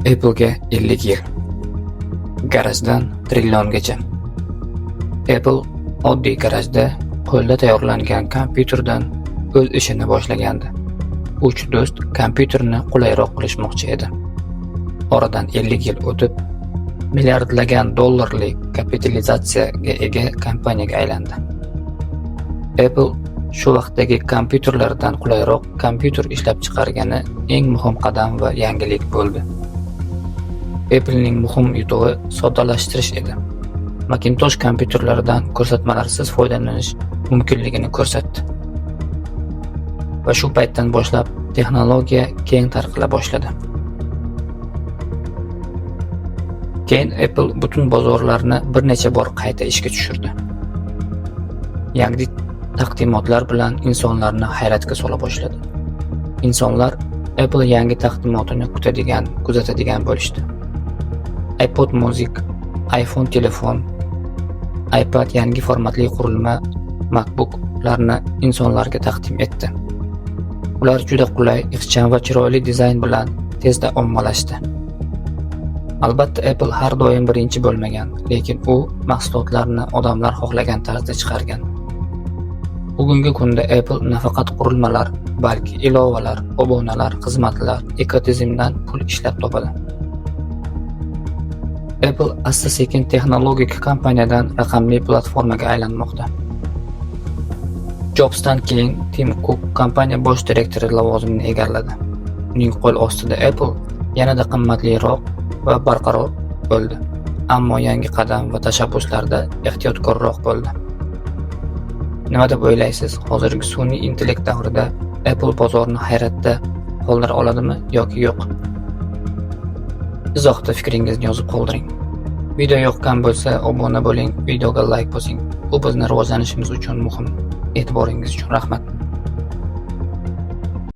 Apple'ga 50 yil. Garajdan trilliongacha. Apple oddiy garajda qo'lda tayyorlangan kompyuterdan o'z ishini boshlagandi. Uch do'st kompyuterni qulayroq qilishmoqchi edi. Oradan 50 yil o'tib, milliardlagan dollarlik kapitalizatsiyaga ega kompaniyaga aylandi. Apple shu vaqtdagi kompyuterlardan qulayroq kompyuter ishlab chiqargani eng muhim qadam va yangilik bo'ldi. Applening muhim yutug'i soddalashtirish edi. Macintosh kompyuterlaridan ko'rsatmalarsiz foydalanish mumkinligini ko'rsatdi. Va shu paytdan boshlab texnologiya keng tarqala boshladi. Keyin Apple butun bozorlarni bir necha bor qayta ishga tushirdi. Yangi taqdimotlar bilan insonlarni hayratga sola boshladi. Insonlar Apple yangi taqdimotini kutadigan, kuzatadigan bo'lishdi. iPod Music, iPhone telefon, iPad yangi formatli qurilma, MacBooklarni insonlarga taqdim etdi. Ular juda qulay, ixcham va chiroyli dizayn bilan tezda ommalashdi. Albatta, Apple har doim birinchi bo'lmagan, lekin u mahsulotlarni odamlar xohlagan tarzda chiqargan. Bugungi kunda Apple nafaqat qurilmalar, balki ilovalar, obunalar, xizmatlar, ekotizimdan pul ishlab topadi. Apple asta-sekin texnologik kompaniyadan raqamli platformaga aylanmoqda. Jobsdan keyin Tim Cook kompaniya bosh direktori lavozimini egalladi. Uning qo'l ostida Apple yanada qimmatliroq va barqaror bo'ldi, ammo yangi qadam va tashabbuslarda ehtiyotkorroq bo'ldi. Nima deb o'ylaysiz, hozirgi sun'iy intellekt davrida Apple bozorni hayratda qoldira oladimi yoki yo'q? Izohda fikringizni yozib qoldiring. Video yoqqan bo'lsa, obuna bo'ling, videoga like bosing. Bu bizni rivojlanishimiz uchun muhim. E'tiboringiz uchun rahmat.